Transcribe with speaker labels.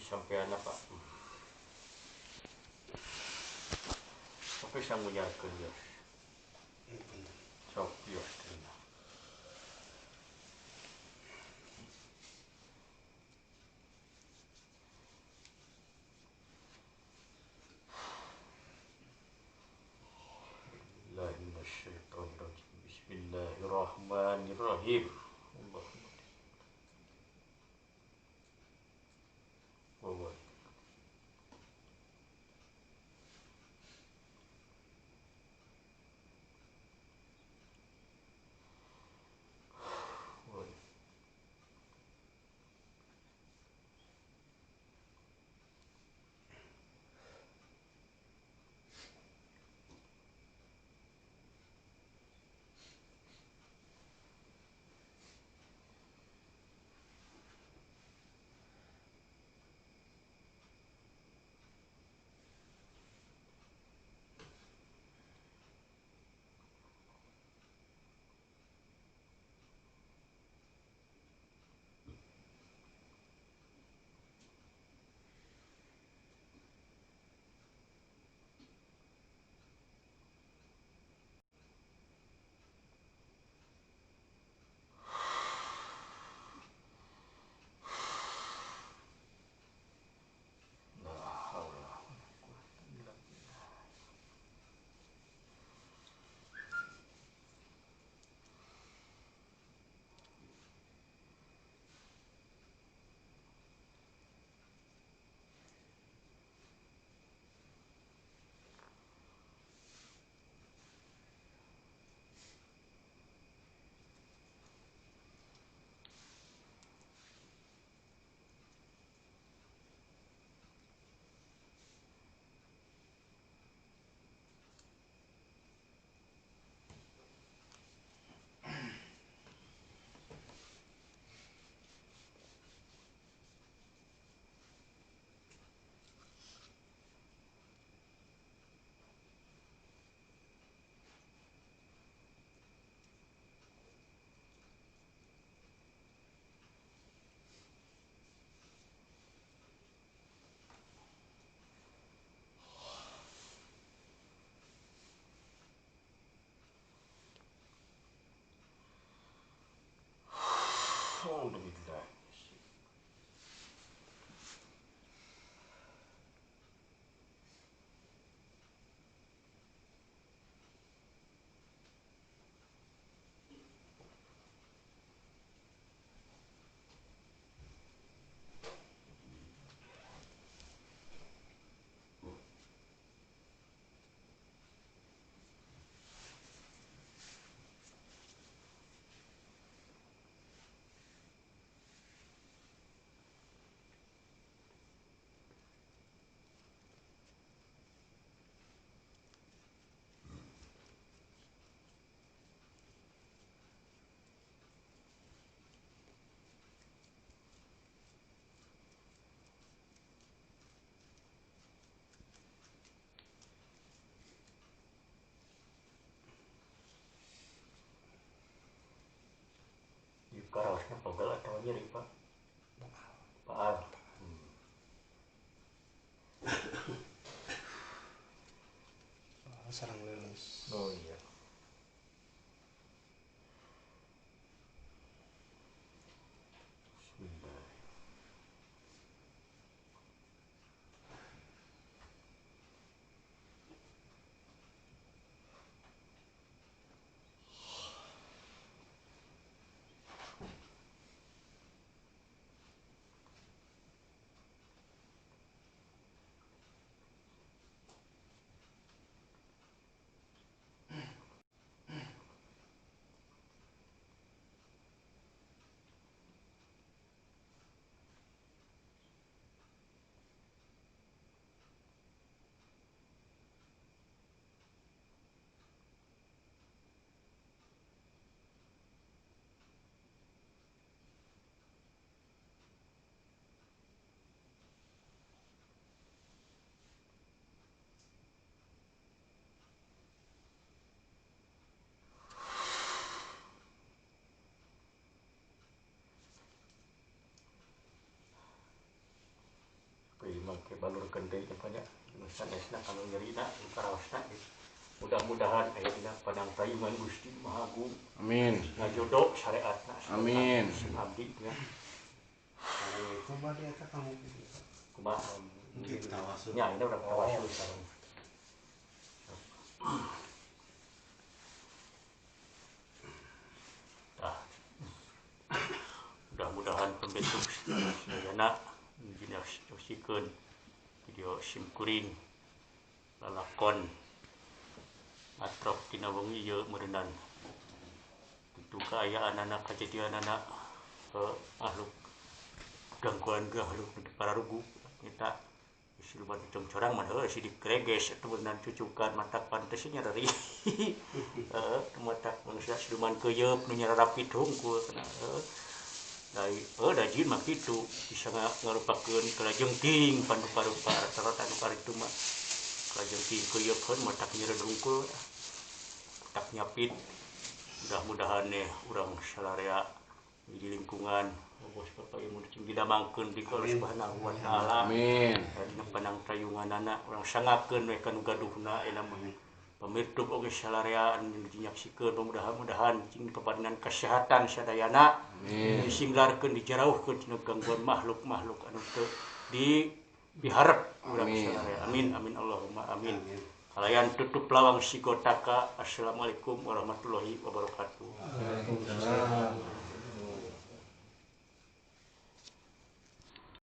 Speaker 1: Sampean apa? Tapi saya ngunyarkeun ya. Sok bios terima. Bismillahirrahmanirrahim. Bismillahirrahmanirrahim. Allahumma. Alhamdulillah. Karaosnya pegel atau nyeri, Pak? Paal.
Speaker 2: Sarang lulus.
Speaker 1: Oh iya. Bismillah. Mangke balurkeun deui nya nu sanesna kanu nyerina nu karaosna. Mudah-mudahan aya dina padang tayungan Gusti Maha Agung.
Speaker 2: Amin.
Speaker 1: Ngajodo syariatna.
Speaker 2: Amin.
Speaker 1: Abdi nya.
Speaker 3: Kumaha dia eta kamu?
Speaker 1: Kumaha?
Speaker 3: Tawasul.
Speaker 1: Nya ini urang tawasul sareng. Tah. Mudah-mudahan pembentuk sadayana dinaksikeun video simkuring lalakon atrok dina wengi ieu meureunnan kitu kaayaanana kajadianana makhluk gangguan makhluk pararugu eta siluman pocong corang mah heuh sidik greges atuh meureunnan cucukan matak pantes nyarari heuh matak manusia siluman keuyeup nu nyararapit hungkul kana heuh da da jin mah kitu bisa ngarupakeun kalajengking panupa-rupa rata-rata nu karitu mah kalajengking keuyeup heuh matak nyered hungkul tak nyapit. Mudah-mudahan urang salarea di lingkungan bos bapak ibu cing didamangkeun di Allah Subhanahu wa taala.
Speaker 2: Amin.
Speaker 1: Dina panang tayunganana urang sangakeun we ka nu gaduhna eta mah. Pamirtub oge salarea anu dinyaksikeun mudah-mudahan cing dipaparinan kesehatan sadayana.
Speaker 2: Amin.
Speaker 1: Disinglarkeun dijarauhkeun tina gangguan makhluk-makhluk anu teu dipiharep urang salarea. Amin amin Allahumma amin. Kalayan tutup lawang sigotaka. Assalamualaikum warahmatullahi wabarakatuh.